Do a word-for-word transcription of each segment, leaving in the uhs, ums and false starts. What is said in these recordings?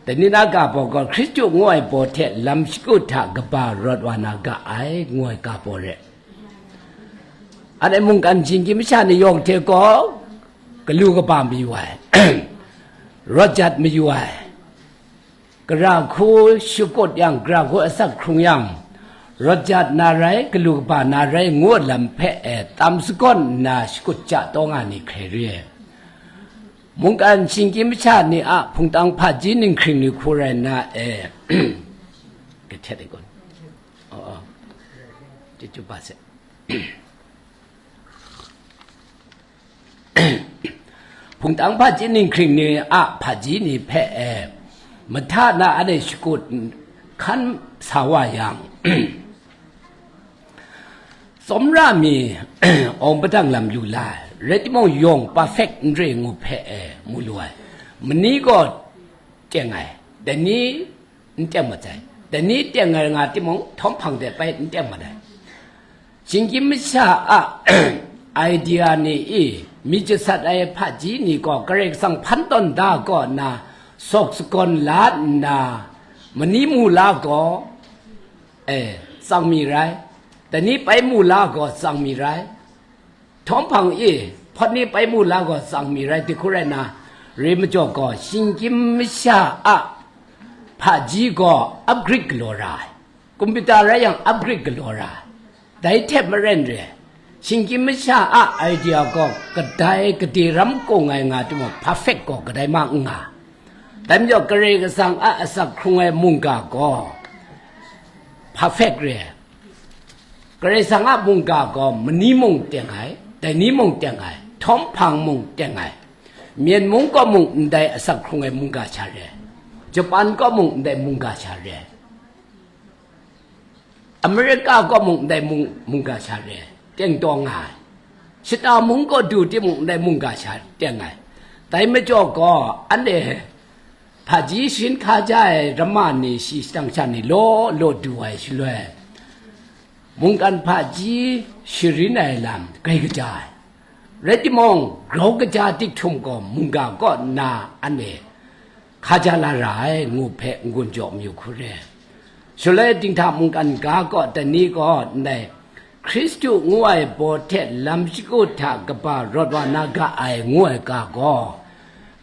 Dai ni na ga baw gaw, Hkristu ngu ai baw hte lam shagu hta kaba rawt wa na ga ai, ngu ai ga baw re. Anhte mungkan shinggyim masha ni yawng hte gaw, galu kaba mayu ai, rawt jat mayu ai, gara hku shakut yang, gara hku asak hkrung yang, rawt jat na rai, galu kaba na rai, ngu lam hpe e tam sagawn nna shakut ja taw nga ni hkrai re. Mungkan shinggyim masha ni a hpungtang hpaji ninghkring ni hku rai nna e, kahtet ai kun. Oh, oh. Chyeju ba se. Hpungtang hpaji ninghkring ni a hpaji ni hpe e, mahta na anhte shakut hkan sa wa yang, tsawmra mi awng padang lam lu la ai, rai timung, yawng perfect n re ngu hpe e mu lu ai. Mani gaw teng ai, dai ni n teng mat ai, dai ni teng ai nga timung, htawm hpang de bai n teng mat ai. Shinggyim masha a idea ni i, mi jasat ai hpaji ni gaw Karai Kasang hpan tawn da kaw nna, sawk sagawn la nna, mani mu la gaw, e, tsang mi rai, dai ni bai mu la gaw tsang mi rai, htawm hpang i, hpawt ni bai mu la gaw tsang mi rai, dai hku rai nna, re majaw gaw, shinggyim masha a hpaji gaw upgrade galaw ra ai, computer rai yang upgrade galaw ra ai, dai hte maren re, shinggyim masha a idea gaw kadai gade ram kung ai nga timung, perfect gaw kadai ma n nga. Dai majaw, Karai Kasang a asak hkrung ai mungga gaw perfect re. Karai Kasang a mungga gaw mani mung teng ai, dai ni mung teng ai, htawm hpang mung teng ai, Myen mung kaw mung ndai asak hkrung ai mungga sha re, Japan kaw mung ndai mungga sha re, America kaw mung ndai mung, mungga sha re, teng taw nga ai. Shata mung kaw du timung ndai mungga sha teng ai. Dai majaw gaw, anhte hpaji sharin hkaja ai ramma ni, shi shadang sha ni law law du ai shaloi, mungkan hpaji sharin ai lam grai kaja ai. Rai timung, grau kaja dik htum gaw mungga kaw nna anhte hkaja la ra ai, ngu hpe n-gun jaw mayu hku re. Shaloi dinghta mungkan ga kaw dai ni gaw ndai Hkristu ngu ai baw hte lam shagu hta kaba rawt wa na ga ai, ngu ai ga gaw,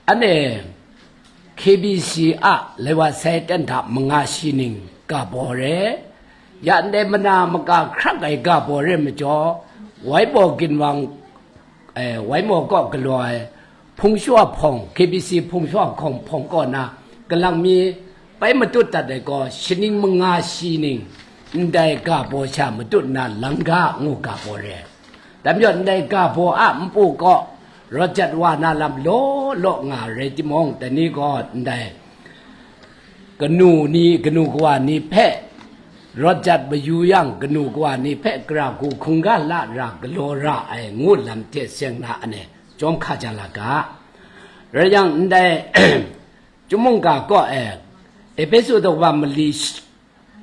anhte K B C a laiwa sai ten hta manga shi ning ga baw re, ya ndai mana maka hkrak ai ga baw re majaw, wai baw ginwang, eh, wai maw kaw galaw ai hpung shawa hpawng, K B C hpung shawa hpawng hpawng kaw na galang mi bai matut dat ai gaw, shaning manga shi ning ndai ga baw sha matut nna lang ga ngu ga baw re. Dai majaw ndai ga baw a npu kaw rawt jat wa na lam law law nga rai timung, dai ni gaw ndai kanu ni, kanu kawa ni hpe rawt jat mayu yang, kanu kawa ni hpe gara hku hkungga la ra galaw ra ai ngu lam hte seng na anhte jawm hkaja la ga. Rai yang ndai Chyum mungga kaw e, Ehpesu daw wa mali sh-,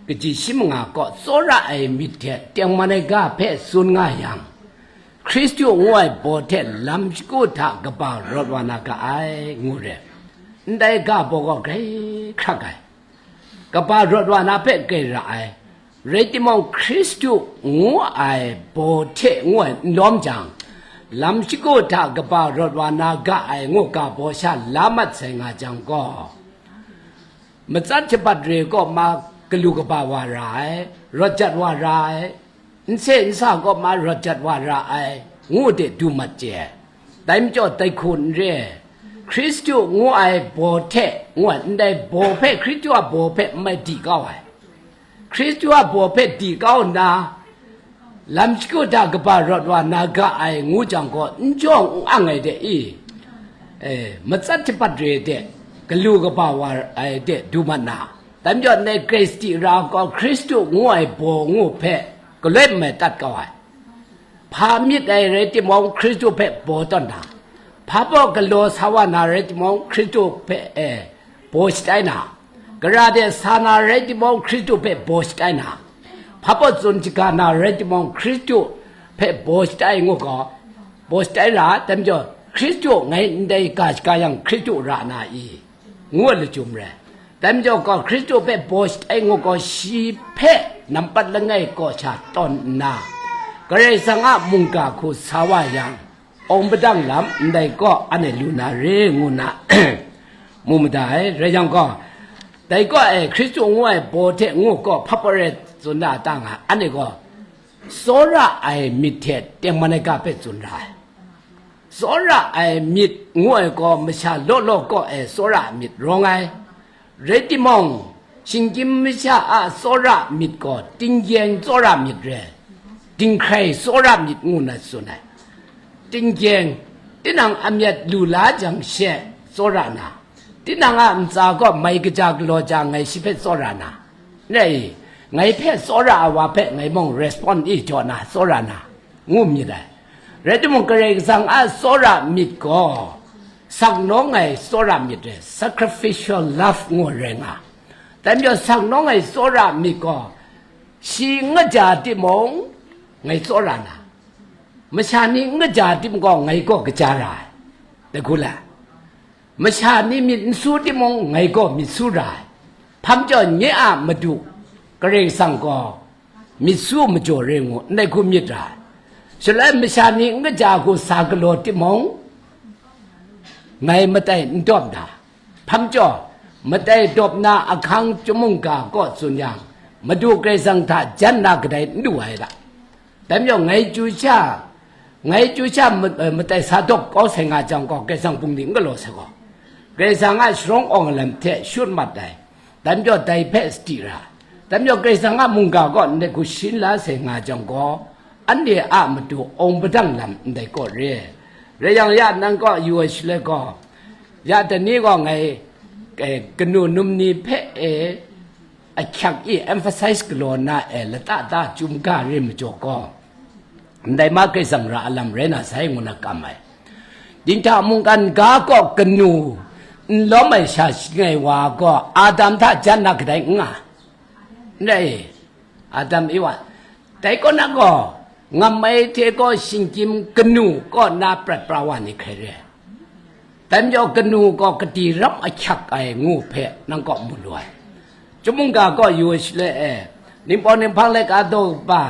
kaji shi manga kaw tsawra ai myit hte tengman ai ga hpe tsun nga yang, Hkristu ngu ai baw hte lam shagu hta kaba rawt wa na ga ai, ngu re. Ndai ga baw gaw grai hkrak ai, kaba rawt wa na hpe grai ra ai. Rai timung, Hkristu ngu ai baw hte ngu ai n lawm jang, lam shagu hta kaba rawt wa na ga ai ngu ga baw sha la mat sai nga jang gaw, matsat shabat re kaw ma galu kaba wa ra ai, rawt jat wa ra ai, nse nsa kaw ma rawt jat wa ra ai, ngu de du mat chye. Dai majaw dai hku n re, Hkristu ngu ai baw hte, ngu ai, ndai baw hpe, Hkristu a baw hpe n mai di kau ai. Hkristu a baw hpe di kau nna, lam shagu hta kaba rawt wa na ga ai, ngu jang gaw, n jawng n ang ai de i, eh, matsat shabat re de, galu kaba wa ai de du mat na, dai majaw ndai Hkristu ra gaw, Hkristu ngu ai baw ngu hpe galoi n mai tat kau ai. Hpa myit ai rai timung, Hkristu hpe baw tawn na, hpa baw galaw sa wa na rai timung, Hkristu hpe, eh, baw shatai na, gara de sa na rai timung, Hkristu hpe baw shatai na, hpa baw tsun shaga na rai timung, Hkristu hpe baw shatai ngu gaw, baw shatai ra, dai majaw, Hkristu ngai ndai ga shaga yang, Hkristu ra na i? Ngu ai lachyum rai. Dai majaw gaw Hkristu hpe baw shatai ngu gaw shi hpe nampat langai kaw sha tawn nna, Karai Kasang a mungga hku sa wa yang, awng padang lam ndai kaw anhte lu na re ngu na mu mada ai. Rai yang gaw, dai kaw e Hkristu ngu ai baw hte ngu gaw hpa pawre tsun da ta nga, anhte gaw tsawra ai myit hte tengman ai ga hpe tsun ra ai. Tsawra ai myit ngu ai gaw masha law law kaw e tsawra ai myit rawng ai. Rai timung, shinggyim masha a tsawra myit gaw tinggyeng tsawra myit re, dinghkrai tsawra myit ngu na tsun ai. Tinggyeng, tinang amyat lu la jang she tsawra na, tinang a ntsa gaw mai kaja galaw ja ngai shi hpe tsawra na, nai, ngai hpe tsawra ai wa hpe ngai mung respond i jaw na tsawra na, ngu myit ai. Rai timung, Karai Kasang a tsawra myit gaw, saknawng ai tsawra myit re, sacrificial love ngu ai rai nga. Dai majaw, saknawng ai tsawra myit gaw, shi n kaja timung, ngai tsawra na, masha ni n kaja timung gaw, ngai gaw kaja ra ai. Dai hku la, masha ni myit n su timung, ngai gaw myit su ra ai. Hpa majaw, nye a Madu Karai Kasang gaw myit su majaw re ngu, ndai hku myit ra ai. Shaloi masha ni n kaja hku sa galaw timung, ngai matai n dawp da. Hpa majaw, matai dawp na ahkang chyum mungga kaw tsun yang, Madu Karai Kasang hta jan na kadai n lu ai da. Dai majaw, ngai chyu sha, ngai chyu sha ma-, eh, matai sa dawp kau sai nga jang gaw, Karai Kasang bungli n galaw sai gaw, Karai Kasang a sharawng awng lam hte shut mat ai. Dai majaw, dai hpe sadi ra. Dai majaw, Karai Kasang a mungga gaw ndai hku sharin la sai nga jang gaw, anhte a matu awng padang lam ndai kaw re. Rai yang, ya nang kaw yu ai shaloi gaw, ya dai ni gaw ngai, eh, kanu num ni hpe, eh, ahkyak i emphasize galaw na e lata ta chyum ga re majaw gaw, ndai ma Karai Kasang ra alam rai na sai ngu na kam ai. Dinghta mungkan ga kaw kanu n lawm ai sha shangai wa gaw Adam hta jan na kadai n nga, n rai, Adam Ewa. Dai kaw na gaw, ngam ai hte gaw shinggyim kanu kaw na prat pra wa ni hkrai re. Dai majaw kanu gaw kadi ram ahkyak ai ngu hpe nang kaw mu lu ai. Chyum mungga kaw yu ai shaloi e, Ningpawng Ninghpang laika daw kaba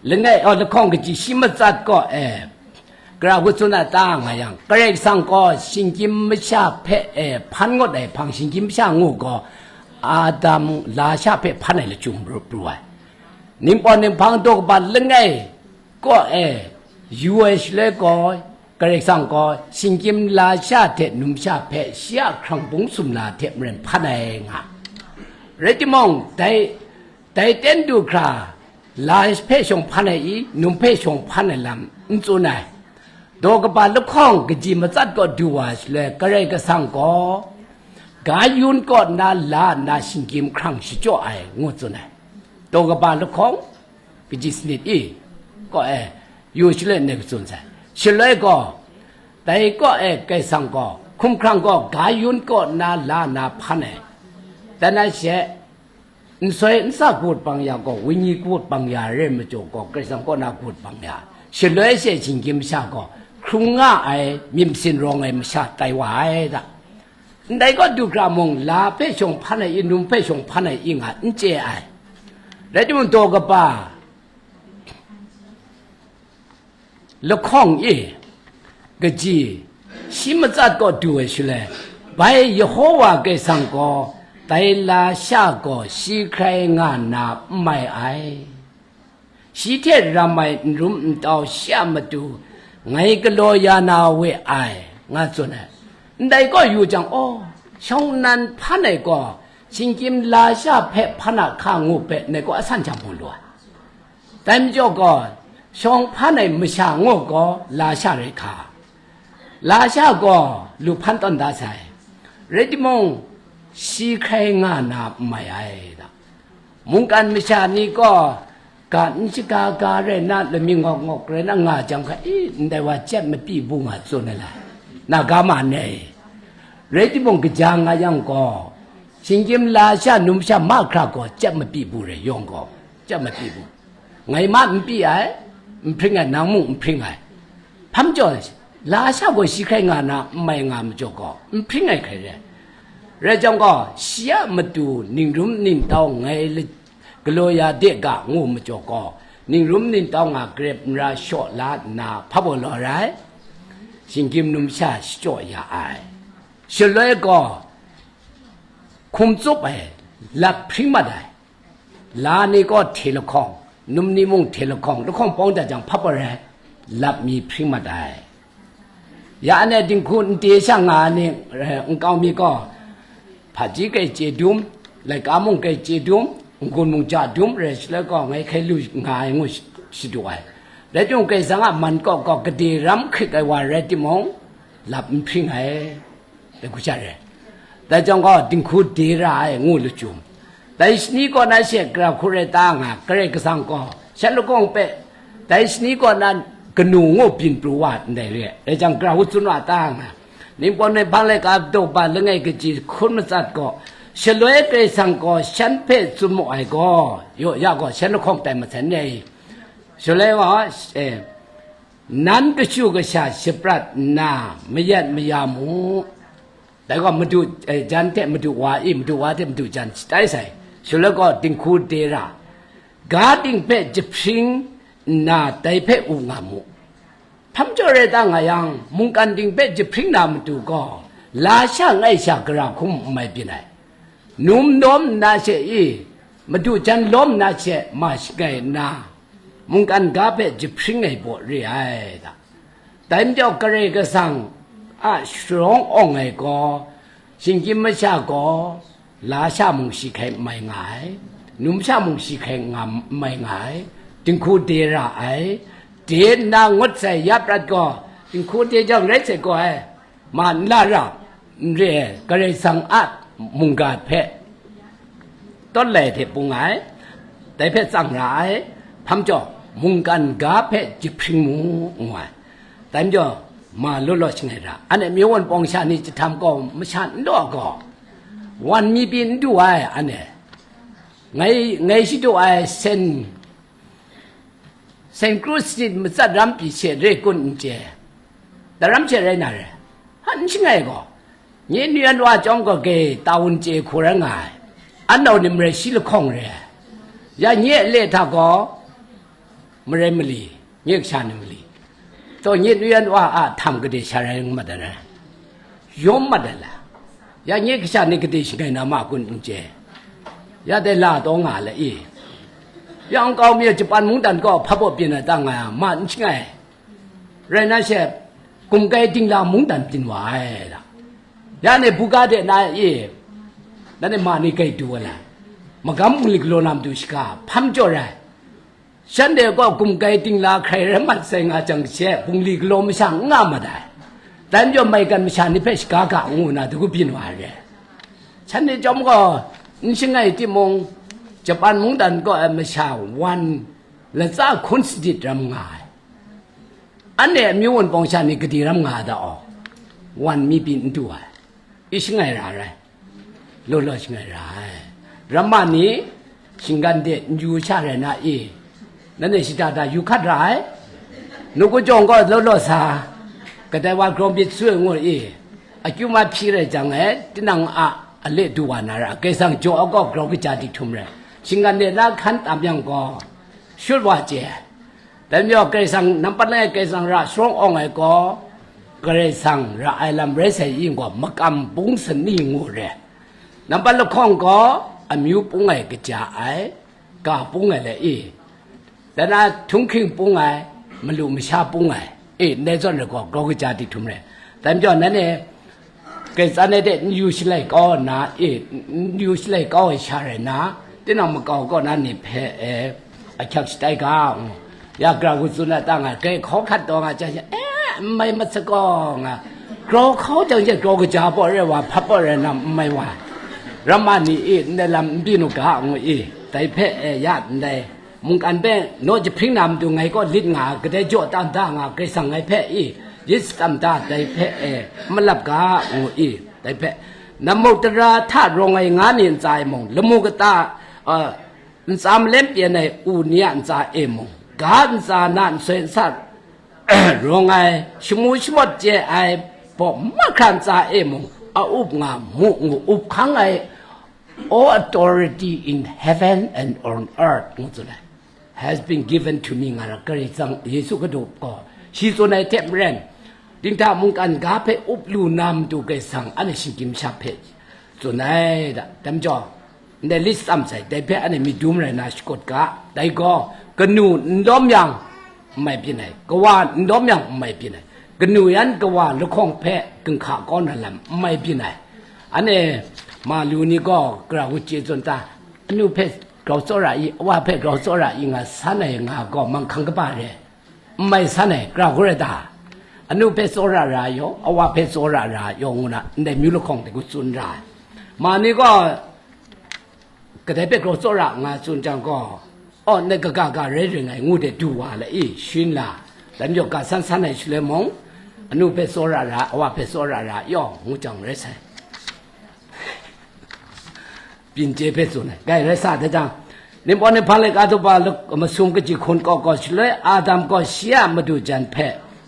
langai, aw, lahkawng kaji shi matsat kaw e, gara hku tsun a ta nga yang, Karai Kasang gaw shinggyim masha hpe e hpan ngut ai hpang shinggyim masha ngu gaw, Adam lasha hpe hpan ai lachyum ru pru ai. Ningpawng Ninghpang daw kaba langai kaw e yu ai shaloi gaw, Karai Kasang gaw shinggyim lasha hte numsha hpe shi a hkrang bung sumla hte maren hpan ai nga. Rai timung, dai, dai ten du hkra, la hpe shawng hpan ai i, num hpe shawng hpan ai lam n tsun ai. Daw kaba lahkawng kaji matsat kaw du wa shaloi, Karai Kasang gaw ga yun kaw na la nna shinggyim hkrang shachyaw ai, ngu tsun ai. Daw kaba lahkawng kaji sanit i, kaw e, yu shaloi ngai katsun sai. Shaloi gaw, dai kaw e Karai Kasang gaw hkumhkrang gaw ga yun kaw na la na hpan ai. Dan a she, nsoi nsa gut bang ya gaw, wenyi gut bang ya re majaw gaw, Karai Kasang kaw na gut bang ya. Shaloi she shinggyim masha gaw, hkrung nga ai, myit masin rawng ai masha tai wa ai da. Ndai gaw du hkra mung, la hpe shawng hpan ai i, num hpe shawng hpan ai i nga n chye ai. Rai timung, daw kaba lahkawng e, kaji, shi matsat kaw du ai shaloi, bai Yehowa Karai Kasang gaw dai lasha gaw shi hkrai nga na n mai ai. Shi hte ram ai n rum n tau shi a matu ngai galaw ya na we ai, nga tsun ai. Ndai gaw yu jang, aw, shawng nnan hpan ai gaw, shinggyim lasha hpe hpan a hka ngu hpe, ngai gaw asan hta mu lu ai. Dai majaw gaw, shawng hpan ai masha ngu gaw, lasha rai hka. Lasha gaw lu hpan tawn da sai. Rai timung, shi hkrai nga na n mai ai da. Mungkan masha ni gaw, ga n shaga ga rai na, lami ngawk ngawk rai na nga jang hka, i, ndai wa chyat mapyi bu nga tsun ai la, na ga ma ne. Rai timung, kaja nga yang gaw, shinggyim lasha numsha mahkra gaw chyat mapyi bu rai yawng gaw, chyat mapyi bu. Ngai ma n pyi ai, n hpring ai, nang mung n hpring ai. Hpa majaw, lasha gaw shi hkrai nga na n mai nga majaw gaw, n hpring ai hkrai re ai. Rai jang gaw, shi a matu ningrum ningtau ngai la-, galaw ya de ga ngu majaw gaw, ningrum ningtau nga grep n ra shaw la nna hpa baw law rai, shinggyim numsha shachyaw ya ai. Shaloi gaw, hkum tsup ai, lap hpring mat ai, la ni gaw hte lahkawng, num ni mung hte lahkawng, lahkawng pawng dat jang hpa baw rai, lap mi hpring mat ai. Ya anhte dinghku nte sha nga ai ni, eh, nkau mi gaw, hpaji grai chye dum, laika mung grai chye dum, n-gun mung ja dum rai shaloi gaw, ngai hkai lu nga ai ngu sh-, shadu ai. Rai timung, Karai Kasang a man kaw gaw gade ram hkrik ai wa rai timung, lap n hpring ai. Dai hku sha re. Dai jang gaw, dinghku de ra ai, ngu lachyum. Dai shani kaw na she gara hku rai ta nga, Karai Kasang gaw, shan lahkawng hpe, dai shani kaw na kanu ngu byin pru wa ndai re. Dai jang, gara hku tsun wa ta nga, ningpawng ninghpang laika daw ba langai kaji hkun matsat gaw, shaloi Karai Kasang gaw shan hpe tsun mu ai gaw, yaw ya gaw, shan lahkawng tai masai ni ai. Shaloi wa, eh, nan kashu kasha shaprat nna mayat maya mu. Dai gaw madu, eh, jan hte madu wa i, madu wa hte madu jan shatai sai. Shaloi gaw dinghku de ra, ga ting hpe jahpring nna dai hpe u nga mu. Hpa majaw rai ta nga yang, mungkan ting hpe jahpring na matu gaw, la sha ngai sha gara hkum n mai byin ai. Num lawm nna she i, madu jan lawm nna she ma shangai nna, mungkan ga hpe jahpring ai baw re ai da. Dai majaw Karai Kasang a sharawng awng ai gaw, shinggyim masha gaw, la sha mung shi hkrai n mai nga ai, num sha mung shi hkrai nga, n mai nga ai, dinghku de ra ai, de nna ngut sai ya prat gaw, dinghku de jang rai sai gaw ai, ma n la ra, n re ai, Karai Kasang a mungga hpe tawt lai hte bung ai, dai hpe tsang ra ai, hpa majaw, mungkan ga hpe jahpring mu, ngu ai. Dai majaw, ma law law shangai ra, anhte myu wan pawng sha ni jahtam gaw masha n law gaw, wan mi pyi n du ai, anhte ngai, ngai shadu ai sen, Saint Cruz stit matsat ram pyi she re kun n chye, daram she rai na re, hpa n shangai gaw, nye nuyan wa chyawm gaw gay tawun chye hku rai nga ai, an nau ni marai shi lahkawng re ai, ya nye a le hta gaw, marai mali, nye kasha ni mali, taw nye nuyan wa a htam gade sha rai nga mat ai rai, yawm mat ai la, ya nye kasha ni gade shangai na ma kun n chye, ya dai la taw nga la i, ya nkau mi Japan mungdan gaw hpa baw byin ai ta nga yang, ma n shangai, rai na she, gumkai dingla mungdan byin wa ai la, ya ne buga de na i, na ne ma ni gai du ai la, magam bungli galaw na matu shaga, hpa majaw rai, shanhte gaw gumkai dingla hkrai rai mat sai nga jang she, bungli galaw masha n nga mat ai, dai majaw maigan masha ni hpe shaga ga ngu na dagu byin wa ai re. Shanhte chyawm gaw n shangai timung, Japan mungdan kaw ai masha wan latsa hkun sadit ram nga ai. Anhte amyu wan pawng sha ni gade ram nga ai da aw, wan mi pyi n du ai, i shangai ra rai, law law shangai ra ai. Ramma ni shinggan de n yu sha rai na i, nanhte shada da yu hkat ra ai. Nawku jawng gaw law law sa, kadai wa grau myit su ai ngu i, akyu ma hpyi rai jang e, tinang a ale du wa na ra, Karai Kasang jaw ai gaw grau kaja di htum rai, shinggan de na hkan tam yang gaw, shut wa chye ai. Dai majaw Karai Kasang, nampat langai Karai Kasang ra sharawng awng ai gaw, Karai Kasang ra ai lam rai sai i gaw, makam bung sani ngu re. Nampat lahkawng gaw, amyu pung ai kaja ai, ga pung ai le i, dan a htunghking pung ai, malu masha pung ai, e, ndai zawn re gaw, grau kaja di htum re. Dai majaw, nanhte, Karai tsan ai de n yu shalai kau na, e, n yu shalai kau ai sha rai na, tinang makau kaw na ni hpe, e, ahkyak shatai ga, ngu. Ya grau hku tsun na ta nga, grai hkaw hkat taw nga, chyang she, e, n mai mat sa gaw nga, grau hkau jang she grau kaja baw rai wa, hpat baw rai na, n mai wa, ramma ni i, ndai lam n byin u ga, ngu i, dai hpe, e, ya ndai, mungkan hpe naw jahpring na matu ngai kaw lit nga, kadai jaw tam da nga, Karai Kasang ngai hpe i, yit shatam da, dai hpe, e, malap ga, ngu i, dai hpe, Nammuk tara hta rawng ai nga ni ntsa e mung, lamu kata, a, ntsa malem pyen ai u ni a ntsa e mung, ga ntsa na nsoi nsa rawng ai, shamu shamawt chye ai baw mahkra ntsa e mung, a up nga mu ngu up hkang ai, "All authority in heaven and on earth," ngu tsun ai, "has been given to me," nga ra, Karai Kasang Yesu Hkristu gaw shi tsun ai hte maren, dinghta mungkan ga hpe up lu na matu Karai Kasang anhte shinggyim masha hpe tsun ai da. Dai majaw, ndai lit tsam sai, dai hpe anhte myit dum rai na shakut ga, dai gaw kanu n lawm yang, n mai byin ai, kawa n lawm yang, n mai byin ai, kanu yan kawa lahkawng hpe ginhka kau na lam n mai byin ai. Anhte ma lu ni gaw grau chye tsun ta, anu hpe grau tsawra i, awa hpe grau tsawra i nga san ai nga gaw manghkang kaba re, n mai san ai, grau hku rai ta? Anu hpe tsawra ra yaw, awa hpe tsawra ra yaw ngu na, ndai myu lahkawng de ku tsun ra ai. Ma ni gaw kadai hpe grau tsawra nga tsun jang gaw, "Aw, ngai kaga ga rai ring ai," ngu de du wa la i, shin la, dai majaw ga san san ai shaloi mung, anu hpe tsawra ra, awa hpe tsawra ra yaw, ngu jang rai sai. Byin chye hpe tsun ai, gai rai sa da jang, Ninpawng ni hpa laika tup a lak-, masum kaji hkun kau kau shaloi, Adam gaw shi a madu jan hpe,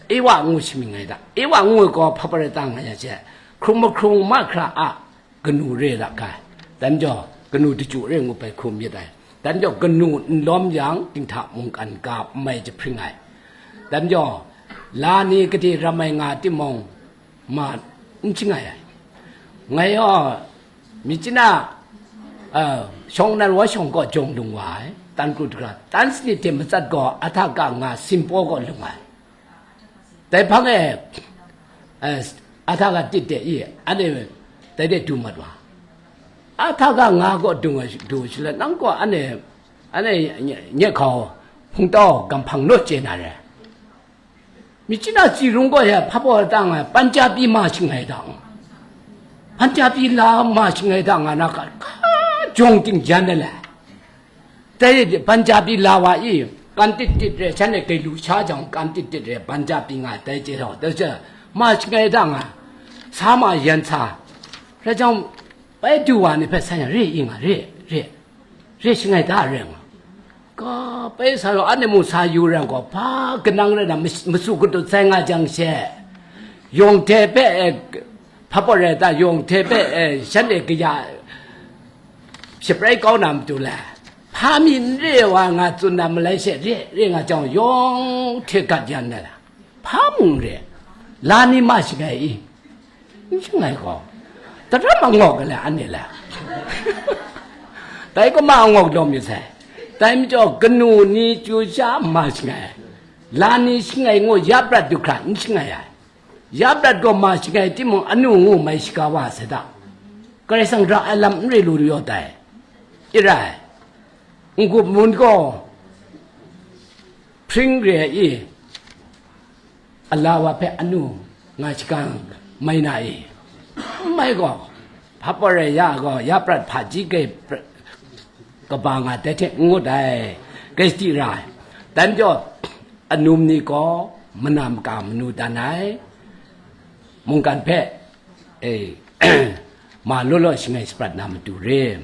Ewa ngu shamying ai da. Ewa ngu ai gaw hpa pra ai ta nga ya she, hkrung mahkrung mahkra a kanu re ra ga, dai majaw, kanu daju re ngu bai hkrum myit ai. Dai majaw, kanu n lawm yang, dinghta mungkan ga n mai jahpring ai. Dai majaw, la ni gade ram ai nga timung, ma n shangai ai. Ngai gaw, myit china, a, shawng nan wa shawng gaw jawng lung wa ai, tan kru dagra, tan sanit hte matsat gaw, ahta ga nga simpo gaw lung ai. Dai hpang e, eh, ahta ga tit de i, anhte dai de du mat wa. Ahta ga nga gaw dung ai, du shaloi, nang gaw anhte, anhte nye, nye hkau, hpungtau, gamhpang naw chye na re. Myit china tsi rung gaw ya hpa baw tang ai, Punjabi ma shangai dang. Punjabi la ma shangai dang nga na ka, ka jawng ting jan de le. Dai Punjabi la wa i, kan tit tit re, shanhte gai lu sha jang, kan tit tit re, Punjabi nga dai chye rau, dai chye, ma shangai dang a, sa ma yan sa, rai jang, bai du wa ni hpe san yang, re i nga, re, re, re shangai da re nga. Ka bai sa rau, anhte mung sa yu rai gaw, hpa kanang rai na, mas-, masu kadut sai nga jang she, yawng hte hpe, eh, hpa baw rai ta, yawng hte hpe, eh, shanhte kaya, shabrai kau na matu le, hpa mi n re wa nga tsun na malai she, re, re nga jang, yawng hte gat yan na la, hpa mung re, la ni ma shangai i, n shangai gaw, daram angawk le, anhte le, dai kuma angawk lawm yu sai, dai majaw, kanu ni chyu sha ma shangai, la ni shangai ngu ya prat du hkra n shangai ai. Ya prat gaw ma shangai timung, anu ngu mai shaga wa sai da. Karai Kasang ra ai lam n re lu yu dai. I rai. N-gup mun gaw hpring re ai i, a la wa hpe anu nga shagang mai na i. N mai gaw, hpa baw rai ya gaw, ya prat hpaji gai pra-, kaba nga dai hte n ngut ai, gai sadi ra ai. Dai majaw, anum ni gaw mana maka manu dan ai, mungkan hpe, e, ma law law shangai shaprat na matu re,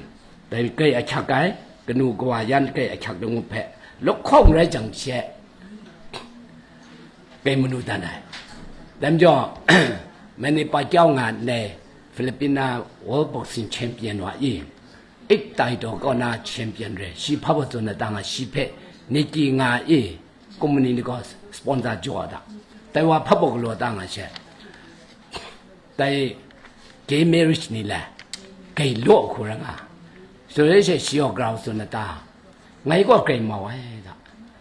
dai gai ahkyak ai, kanu kawa yan gai ahkyak langup hpe lahkawng rai jang she, gai manu dan ai. Dai majaw, Manny Pacquiao nga ndai Filipina World Boxing Champion wa i, eight title kaw na champion re, shi hpa baw tsun na ta nga, shi hpe Nike nga i, company ni gaw sponsor jaw da. Dai wa hpa baw galaw ta nga she, dai gay marriage ni le, gay law hku ra nga. So re she shi gaw grau tsun na ta, ngai gaw grai mau ai da.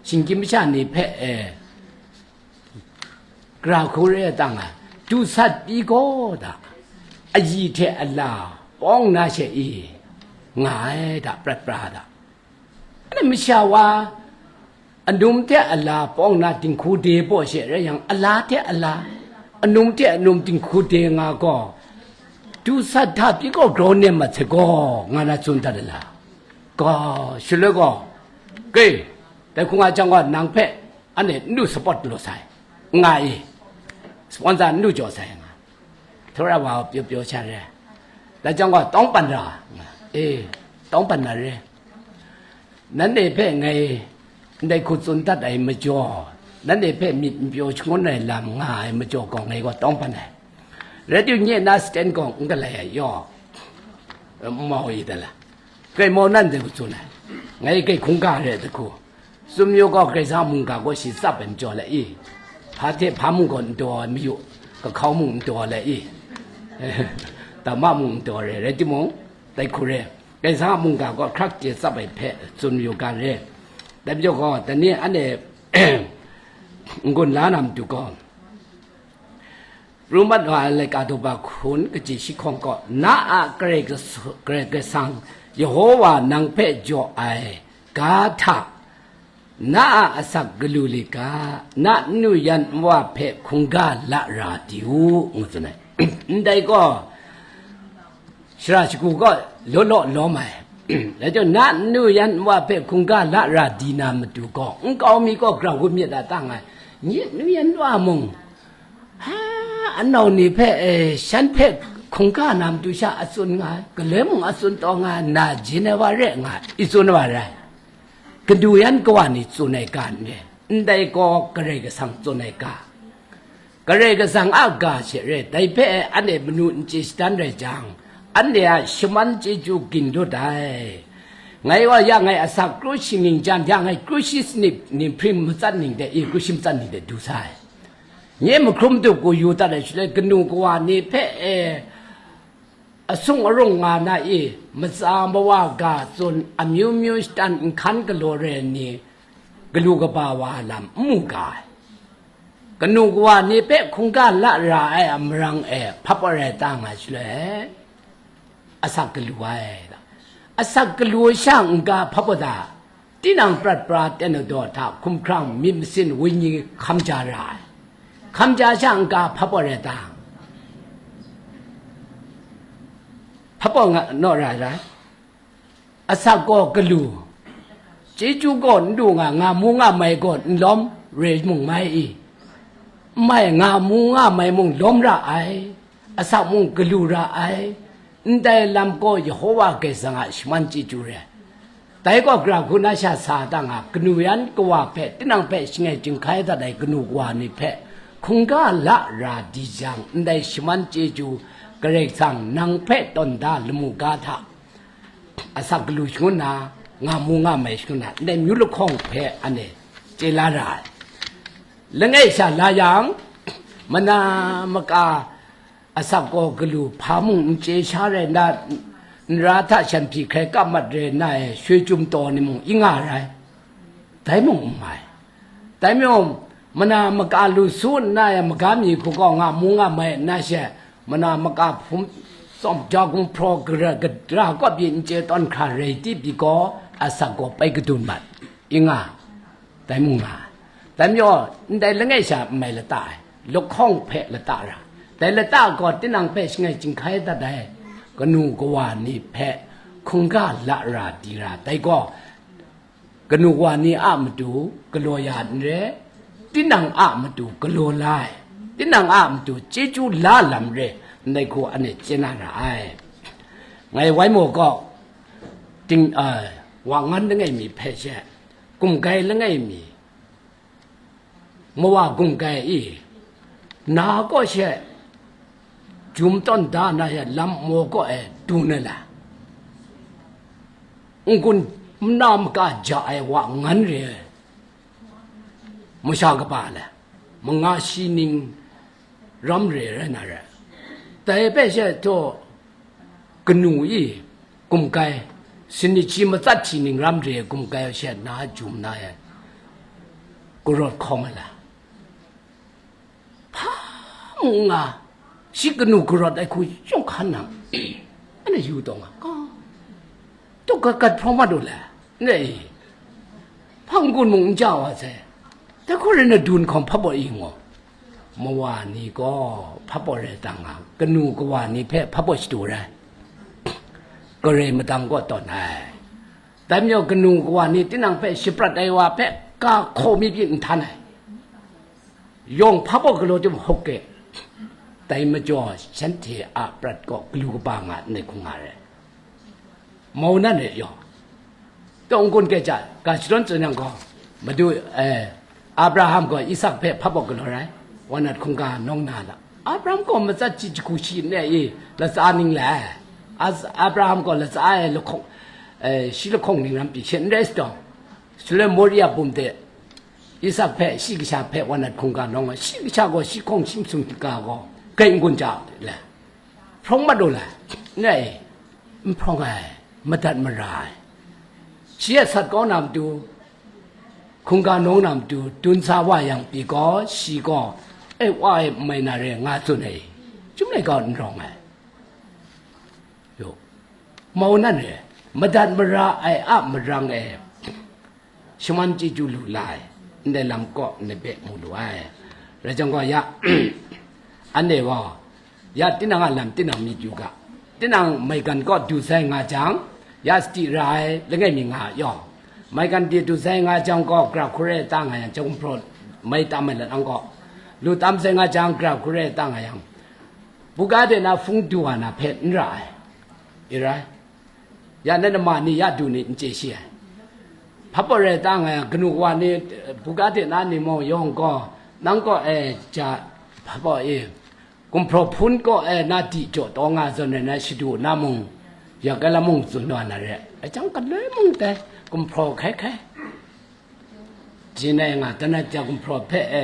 Shinggyim masha ni hpe, eh, gra hku re ai tang a, du sat pyi gaw da, ayi hte ala pawng na she i, nga ai da, prat pra da. Anhte masha wa, anum hte ala pawng na dinghku de baw she rai yang, ala hte ala, anum hte anum dinghku de nga gaw, du sat hta pyi gaw grau nem mat sai gaw, nga na tsun dat ai la. Gaw, shaloi gaw, gay, dai hku nga jang gaw, nang hpe anhte n lu support lu sai, nga i, sponsor n lu jaw sai nga, htura wa pyaw pyaw sha re, dai jang gaw, tawng pan ra, nga, e, tawng pan na re, nanhte hpe ngai ndai hku tsun dat ai majaw, nanhte hpe myit n pyaw shangun ai lam nga ai majaw gaw, ngai gaw tawng pan ai. Rai timung, nye na stand gaw n galai ai yaw, n mau i da la. Kai mau nan de ku tsun ai. Ngai kai hkungga re da ku. Tsun mayu gaw, Karai Kasang mungga gaw shi tsap ai majaw le i. Hpa hte hpa mung gaw n taw ai mayu, kahkau mung n taw le i. Dama mung n taw re, rai timung, dai hku re. Karai Kasang a mungga gaw hkrak chye tsap ai hpe tsun mayu ga re. Dai majaw gaw, dai ni anhte n-gun la na matu gaw, Ru mat wa ai laika daw ba hkun kaji shi hkawng gaw, na a Karai Kas-, Karai Kasang Yehowa nang hpe jaw ai ga hta, na a asak galu lit ga, na nnu yan nwa hpe hkungga la ra di u, ngu tsun ai. Ndai gaw, shara shagu gaw law law lawm ai. Dai chyawm, na nnu yan nwa hpe hkungga la ra di na matu gaw, nkau mi gaw grau gun myit a ta nga ai. Nye nnu yan nwa mung, ha, anau ni hpe, eh, shan hpe hkungga na matu sha a tsun nga ai, galoi mung a tsun taw nga ai, na jin ai wa re nga ai, i tsun wa rai. Kanu yan kawa ni tsun ai ga n re, ndai gaw Karai Kasang tsun ai ga. Karai Kasang a ga she re, dai hpe anhte manu n chye shadan rai jang, anhte a shaman chyeju gin dut ai. Ngai wa ya ngai asak kru shi ning jan, ya ngai kru shi sanit ning hpring matsat ning de, i kru shi matsat ning de du sai. Nye mahkrum tup ku yu dat ai shaloi, kanu kawa ni hpe, e, asung arung nga na i, matsa mawa ga tsun, amyu myu shatan nhkan galaw re ai ni, galu kaba wa lam n mu ga ai. Kanu kawa ni hpe hkungga la ra ai a marang e hpap arai ta nga shaloi, asak galu ai. Asak galu sha n-ga hpap wa ta? Tinang prat pra ten daw hta hkumhkrang myit masin wenyi hkam ja ra ai. Hkam ja sha n-ga hpap wa rai ta? Hpap wa nga, naw ra ai rai. Asak gaw galu, chyeju gaw n du nga, nga mu nga mai gaw n lawm, re mung mai i? N mai, nga mu nga mai mung lawm ra ai, asak mung galu ra ai. Ndai lam gaw Yehova Karai Kasang a shaman chyeju re ai. Dai gaw gara hku na sha sa da nga, kanu yan kawa hpe, tinang hpe shangai chyinghkai dat ai kanu kawa ni hpe hkungga la ra di jang, ndai shaman chyeju Karai Kasang nang hpe tawn da lamu ga hta, asak galu shangun na, nga mu nga mai shangun na, ndai myu lahkawng hpe anhte chye la ra ai. Langai sha la yang, mana maka asak gaw galu hpa mung n chye sha rai nna, n ra hta shan hpyi hkrai kap mat re nna e, shoi chyum taw ni mung i nga rai. Dai mung n mai. Dai majaw, mana maka lu su nna e, maga mi hku gaw nga mu nga mai nna she, mana maka hpum tsawm ja gumhpraw gara gadra kawp pyi n chye tawn hkra rai ti pyi gaw, asak gaw pai kadun mat, i nga. Dai mung nga ai. Dai majaw, ndai langai sha n mai lata ai, lahkawng hpe lata ra. Dai lata gaw tinang hpe shangai chyinghkai dat ai, kanu kawa ni hpe hkungga la ra di ra. Dai gaw, kanu kawa ni a matu galaw ya n re, tinang a matu galaw la ai, tinang a matu chyeju la lam re, ndai hku anhte chye na ra ai. Ngai wai maw gaw, ting, a, wa ngan langai mi hpe she, gumgai langai mi, mawa gumgai i, na kaw she, jum tawn da na she lam maw kaw e du na la? N-gun na maka ja ai wa ngan re ai, masha kaba le, manga shi ning ram re rai na re. Dai hpe she taw, kanu i gumgai, sanit shi matsat shi ning ram re gumgai she na jum na e, karawt hkawm ai la? Hpa mung nga, shi kanu karawt ai hku yawng hkan nang, anhte yu taw nga, ka, tau gat gat hprawng mat u le, ndai, hpang kun mung n ja wa sai, dai hku rai na dun hkawm hpap wa i ngaw. Mawa ni gaw hpap wa rai ta nga, kanu kawa ni hpe hpap wa shadu rai, Karai madang kaw tawn ai. Dai majaw, kanu kawa ni tinang hpe shaprat ai wa hpe ga hkaw mi pyi n htan ai. Yawng hpa baw galaw chyum hkuk e, dai majaw shanhte a prat gaw galu kaba nga ndai hku nga re. Mau nan re yawng, tawng kun kya ja, ga shadawn tsun yang gaw, Madu, eh, Abraham gaw Isak hpe hpa baw galaw rai, wa nat hkungga nawng na la, Abraham gaw matsat chyi jahku shi n re i, latsa ning le ai. As-, Abraham gaw latsa e lahkawng, eh, shi lahkawng ning ram pyi she n rai sa taw, shaloi Moria bum de Isak hpe shi kasha hpe wa nat hkungga nawng ai, shi kasha gaw shi hkawng shi masum hkungga gaw grai n-gun ja le, hprawng mat lu le, n rai i, n hprawng ai, madat mara ai. Shi a sat kau na matu, hkungga nawng na matu dun sa wa yang pyi gaw, shi gaw, "E, wa e, n mai na re," nga tsun ai, chyum laika n rawng ai. Yo. Mau nan re, madat mara ai a marang e, shaman chyeju lu la ai, ndai lam kaw ndai hpe mu lu ai. Rai jang gaw, ya, anhte gaw, ya, tinang a lam tinang myit yu ga. Tinang maigan kaw du sai nga jang, ya, sadi ra ai langai mi nga yaw. Maigan de du sai nga jang gaw, gra hkru rai ta nga yang, jahkum hpraw mai tam ai lat ang gaw, lu tam sai nga jang, gra hkru rai ta nga yang, buga de na hpung du wa na hpe n ra ai. I rai. Ya, na nama ni ya du ni n chye shi ai. Hpa pawt rai ta nga yang, kanu kawa ni, buga de na ni mung yawng gaw, nang kaw e ja, hpa pawt e, gumhpraw hpun kaw e na di jaw taw nga zawn rai na, shadu na mung, ya, gala mung tsun wa na re. Ai jang galoi mung dai, gumhpraw hkai hkai. Jin ai nga, tanat ja gumhpraw hpe e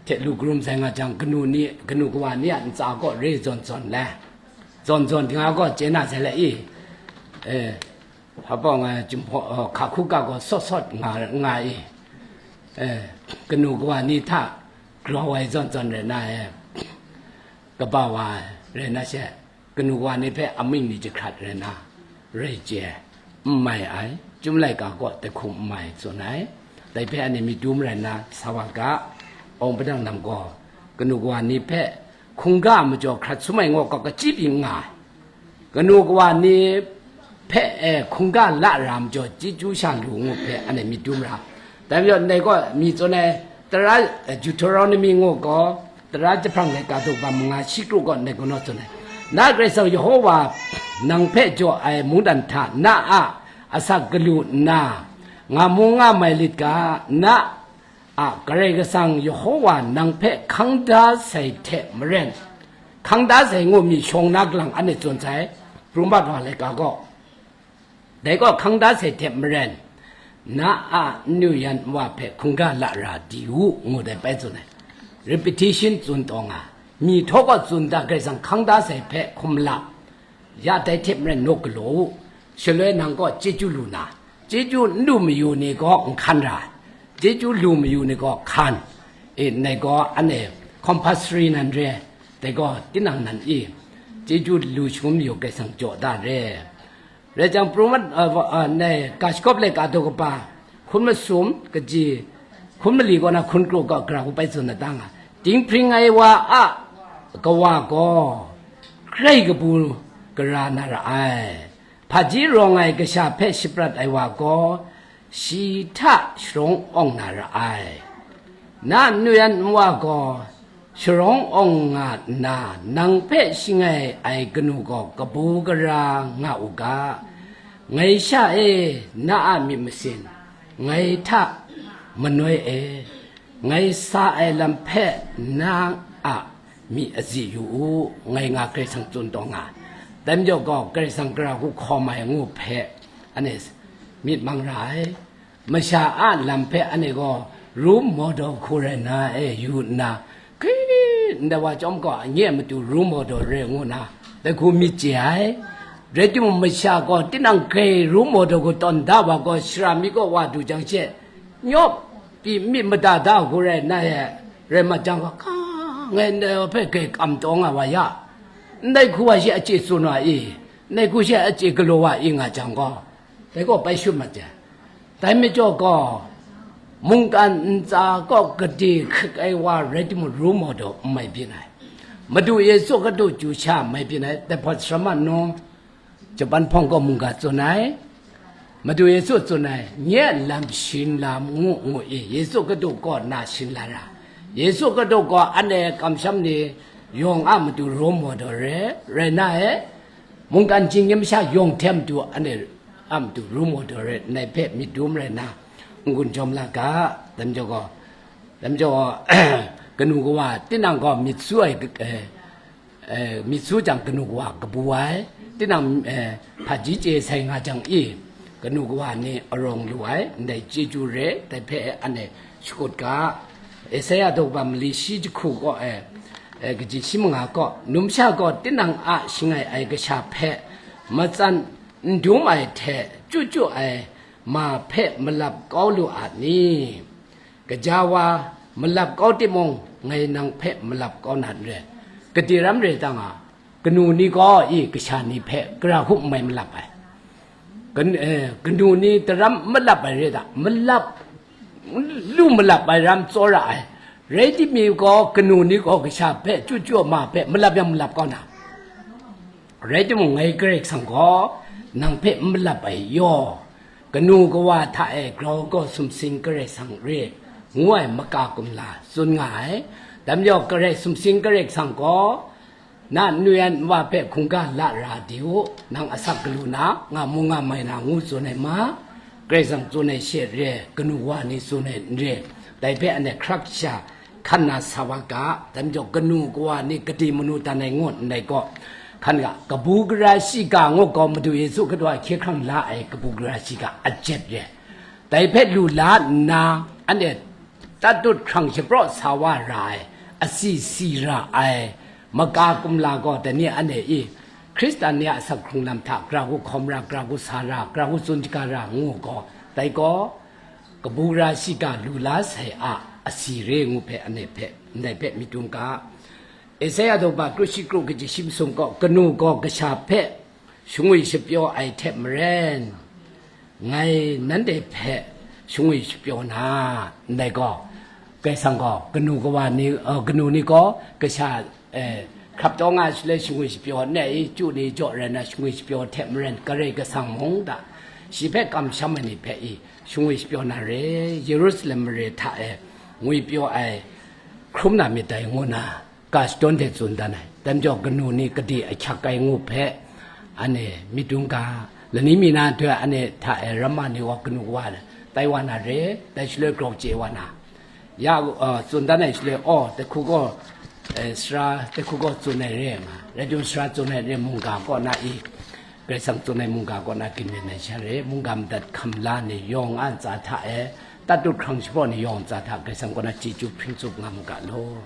hte lu karum sai nga jang, kanu ni, kanu kawa ni a ntsa kaw re zawn zawn le, zawn zawn nga gaw chye na sai le i, e, hpa pawt nga, jumhpaw, hka hku ga gaw sawt sawt nga, nga i, e, kanu kawa ni hta grau ai zawn zawn rai na e, kaba wa ai rai na she, kanu wa ni hpe amying ni jahkrat rai na, rai chye, n mai ai, chyum laika kaw tehkum n mai tsun ai. Dai hpe anhte myit dum rai nna sa wa ga, awng padang lam gaw, kanu wa ni hpe hkungga majaw hkrat sum ai ngaw kau kachyi byin nga ai. Kanu wa ni hpe, e, hkungga la ra majaw chyeju sha lu ngu hpe anhte myit dum ra. Dai majaw ndai gaw mi tsun ai, tara, e, Deuteronomy ngu gaw, tara jahprang laika daw kaba manga shi kru gaw ndai gaw naw tsun ai. Na Karai Kasang Yehova nang hpe jaw ai mungdan hta na a asak galu nna, nga mu nga mai lit ga, na a Karai Kasang Yehova nang hpe hkang da sai hte maren, hkang da sai ngu mi shawng na galang anhte tsun sai, Pru Mat Wa laika gaw. Dai gaw hkang da sai hte maren, na a n-nu yan n-wa hpe hkungga la ra di u, ngu dai bai tsun ai. Repetition tsun taw nga, mi htaw gaw tsun da, Karai Kasang hkang da sai hpe hkum la, ya dai hte maren naw galaw u, shaloi nang gaw chyeju lu na, chyeju n lu mayu ni gaw n hkan ra ai, chyeju lu mayu ni gaw hkan, e, ndai gaw anhte compulsory nan re, dai gaw tinang nan i, chyeju lu shangun mayu Karai Kasang jaw da re. Rai jang, Pru Mat, a, wa, a, nai, Ga Shagawp laika daw kaba, hkun masum, kaji, hkun mali kaw na hkun kru gaw gara hku bai tsun na ta nga, dinghpring ai wa a kawa gaw, grai kabu gara na ra ai, hpaji rawng ai kasha hpe shaprat ai wa gaw, shi hta sharawng awng na ra ai. Na n-nu yan n-wa gaw sharawng awng nga nna, nang hpe shangai ai kanu gaw kabu gara nga u ga, ngai sha e na a myit masin, ngai hta manoi e, ngai sa ai lam hpe na a myi azi yu u, ngai nga Karai Kasang tsun taw nga, dai majaw gaw Karai Kasang gara hku hkawm ai ngu hpe, anhte myit mang ra ai. Masha a lam hpe anhte gaw role model hku rai na e yu nna, hkri ndai wa chyawm gaw, nye a matu role model re ngu na, dai hku myit chye ai. Rai timung, masha gaw tinang grai role model hku tawn da wa gaw, shara mi kaw wa du jang she, nyawp pyi myit mada da hku rai na e, rai mat jang gaw, ka, ngai ndai wa hpe grai kam taw nga wa ya, ndai hku wa she a chye tsun wa i, ndai hku she a chye galaw wa i nga jang gaw, dai gaw bai shut mat jang, dai majaw gaw, mungkan ntsa kaw gade hkrit ai wa rai timung, role model n mai byin ai. Madu Yesu Hkristu chyu sha n mai byin ai. Dai hpawt Sarama nnu, Japan hpawng gaw mungga tsun ai. Madu Yesu tsun ai, nye lam shin lam ngu ngu i, Yesu Hkristu gaw na shin la ra. Yesu Hkristu gaw anhte kamsham ni yawng a matu role model re, rai na e, mungkan chyingnyim sha yawng hte matu anhte a matu role model re, ndai hpe myit dum rai na, n-gun jawm la ga, dai majaw gaw, dai majaw gaw, kanu kawa, tinang gaw myit su ai, eh, eh, myit su jang kanu kawa kabu ai, tinang, eh, hpaji chye sai nga jang i, kanu kawa ni arawng lu ai, ndai chyeju re, dai hpe anhte shakut ga. Esaia daw kaba mali shi jahku kaw, eh, eh, kaji shi manga kaw, numsha gaw tinang a shangai ai kasha hpe matsan n dum ai hte chyu chyu ai ma hpe malap kau lu a ni? Gaja wa malap kau timung, ngai nang hpe malap kau na n re. Gade ram re ta nga, kanu ni gaw i kasha ni hpe gara hku n mai malap ai. Kan-, eh, kanu ni daram malap ai re ta, malap, lu malap ai ram tsawra ai. Rai timung gaw, kanu ni gaw kasha hpe chyu chyu ma hpe malap yang malap kau na. Rai timung, ngai Karai Kasang gaw nang hpe n malap ai yaw, kanu kawa hta e grau gaw sumsing Karai Kasang re, ngu ai maka kumla tsun nga ai. Dai majaw, Karai sumsing Karai Kasang gaw, na nnu yan nwa hpe hkungga la ra di u, nang asak galu na, nga mu nga mai na, ngu tsun ai ma, Karai Kasang tsun ai she re, kanu wa ni tsun ai n re, dai hpe anhte hkrak sha hkan na sa wa ga, dai majaw kanu kawa ni gade manu dan ai ngut ndai gaw, hkan ga, kabu gara shiga ngut gaw Madu Yesu Hkristu a hkye hkrang la ai kabu gara shiga a jep re. Dai hpe lu la nna, anhte tatut hkrang shapraw sa wa ra ai, asi si ra ai, maka kumla gaw dai ni anhte i, Hkristan ni a asak hkrung lam hta, gara hku hkawm ra, gara hku sa ra, gara hku tsun shaga ra ngu gaw, dai gaw, kabu gara shiga lu la sai a asi re ngu hpe anhte hpe, ndai hpe myit dum ga. Esaia daw ba kru shi kru kaji shi masum gaw, kanu gaw kasha hpe shangwi shapyaw ai hte maren, ngai nanhte hpe shangwi shapyaw na, ndai gaw, Karai Kasang gaw, kanu kawa ni, eh, kanu ni gaw kasha, eh, hkrap taw nga shaloi shangwi shapyaw, ne i chyu ni jaw rai na shangwi shapyaw hte maren, Karai Kasang mung da, shi hpe kamsham ai ni hpe i shangwi shapyaw na re, Yerusalem mare hta e ngwipyaw ai hkrum na myit dai, ngu na ga shadawn hte tsun dan ai. Dai majaw kanu ni gade ahkyak ai ngu hpe, anhte myit dum ga, lani mi na nhtoi anhte hta e ramma ni gaw kanu kawa tai wa na re, dai shaloi grau chye wa na, ya, uh, tsun dan ai shaloi, aw, dai hku gaw, eh, sara, dai hku gaw tsun ai re nga, radio sara tsun ai re, mungga kaw na i, Karai Kasang tsun ai mungga kaw na ginmin ai sha re, mungga madat hkam la ni yawng a ntsa hta e, tatut hkrang shapraw ni yawng ntsa hta Karai Kasang kaw na chyeju hpring tsup nga mu ga law.